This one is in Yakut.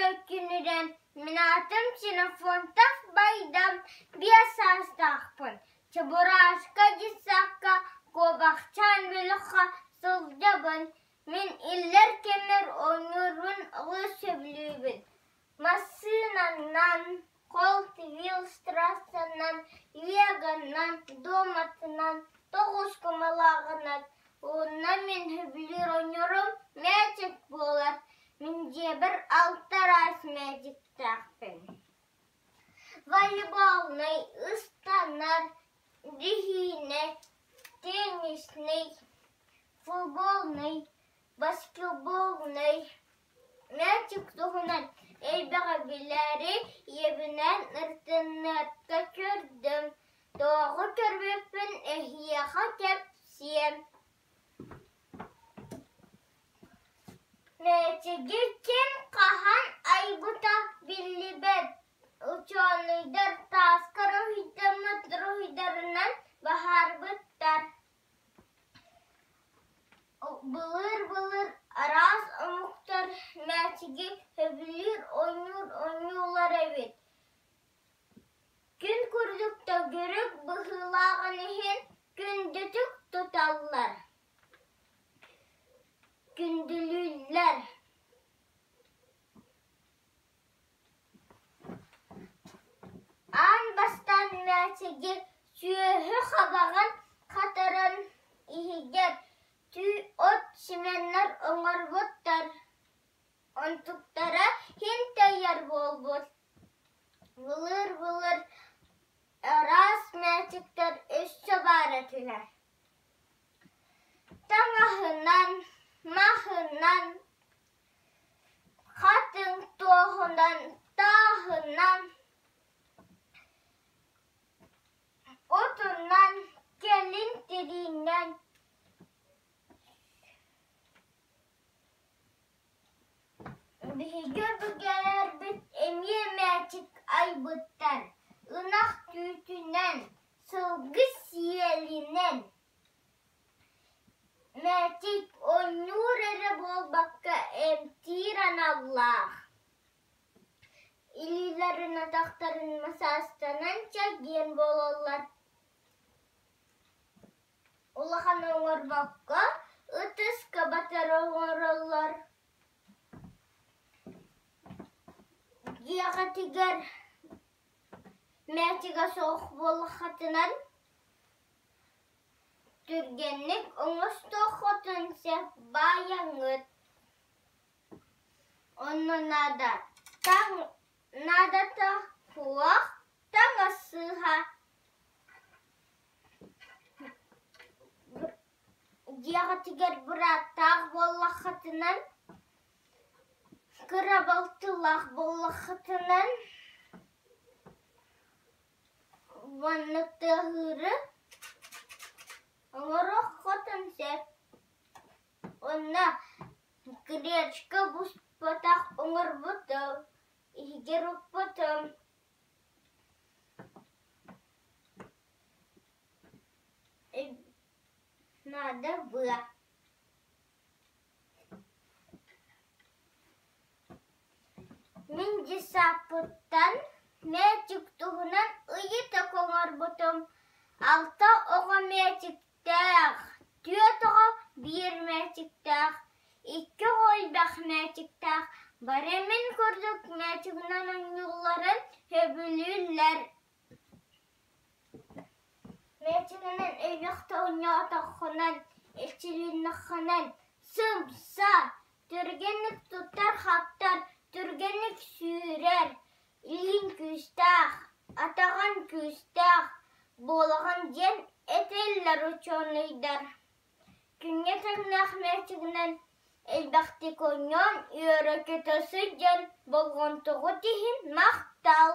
Үтүө күнүнэн, мин аатым Ксенофонтов Байдам, 5 саастаахпын. Чебурашка детсадка куобахчаан бөлөххө сылдьабын. Мин иллэр кэммэр оонньуурбун олус сөбүлүүбүн. Массыынанан, Colt Wheels трассанан, Леганан, Доматынан, тоҕус кумалааҕынан уонна мин сөбүлүүр оонньуурум мээчик буолар. Мин дьиэбэр алта араас мээчиктээхпин. Волейболнай, ыстанар, дьиһиинэ, теннисный, футбольнай, баскетбольнай. Мээчик туһунан элбэҕи билээри ийэбинээн ырытыннарга көрдүм, тоҕо көрбүппүн эһиэхэ кэпсиэм. Мээчиги ким хаһан айбыта биллибэт, учуонайдар тааска уруһуйдаммыт уруһуйдарынан быһаарбыттар. Былыр-былыр араас омуктар мээчиги сөбүлүүр оонньуур оонньуулар эбит. Күн курдук төгүрүк быһыылааҕын иһин күндүтүк туталлар, күндүлүүллэр. Аан бастаан мээчиги сүөһү хабаҕын хатаран иһигэр түү от симэннэр оҥорбуттар, онтуктара иһин тэйэр буолбут. Былыр-былыр араас мээчиктэр өссө баар этилэр. Таҥаһынан, маһынан, Хатыҥ туоһунан, тааһынан, отунан, кэлин тириинэн Биһиги өбүгэлэрбит эмиэ мээчик айбыттар, ынах түүтүнэн, сылгы сиэлинэн Мээчик оонньуур эрэ буолбакка эмтиир аналлаах, илиилэрин атахтарын массаастанан чэгиэн буолаллар. Улаханы оҥорбокко ытыска батары оҥороллор. Дьиэҕитигэр мээчигэ суох буоллаххытынан Түргэнник оҥостуоххутун сөп баайаҥҥыт, онно наада наадата суох таҥас сыыһа Дьиэҕитигэр бырааттаах буоллаххытынан, кыра балтылаах буоллаххытынан Маннык тыаһыыры оҥоруоххутун сөп уонна гречка буспатах оҥорбутум, иһигэр укпутум. Наада быа. Мин дьыссааппыттан мээчик туһунан ыйытык оҥорбутум. Алта оҕо мээчиктээх, түөрт оҕо биир мээчиктээх, икки оҕо элбэх мээчиктээх. Бары мин курдук мээчигинэн оонньуулларын сөбүлүүллэр. Мээчигинэн элбэхтэ оонньоотоххунан, эрчилиннэххинэн сымса, түргэнник туттар-хаптар, түргэнник сүүрэр, илииҥ күүстээх, атаҕыҥ күүстээх буолаҕын диэн этэллэр учуонайдар. Күҥҥэ тэҥнээх мээчигинэн элбэхтик оонньоон үөрэ-көтө сылдьан болҕомтоҕут иһин махтал!